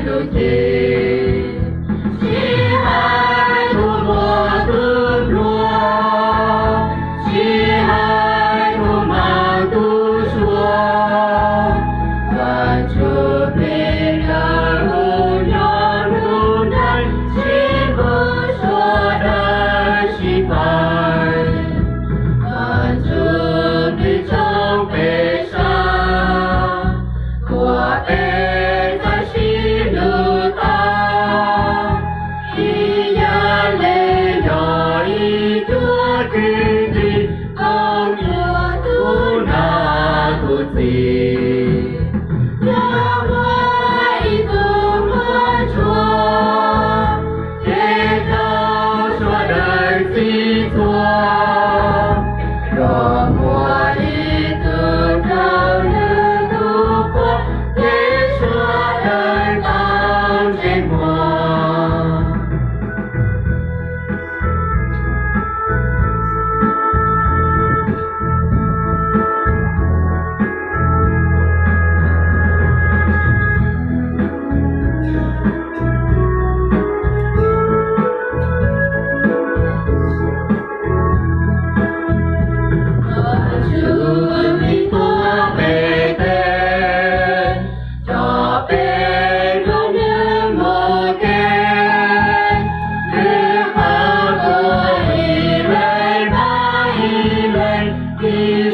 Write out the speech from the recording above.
Tus ceg, tsis hais tus muaj tus pluag, tsis hais tus mag tus suav, Vajtswv plig kawg lug nyob nruab nraim tsis pub suav dawb sib faib. Vajtswv plig tsoob peb sab, kuas peb txawj sib lug tag. Ib yam li yog ib cuab kwv tij koom ua tub nag tub txib, yog muaj ib tug hluas ntsuag, ces rau sawv daws txhij txhua. Yog muaj ib tug raug nws tus qhua, ces sawv daws tau ntsej muag. Vajtswv plig tuav peb tes, coj peb nrog nws mus kev, nws qhov tuag ib leeg pab ib leeg, ib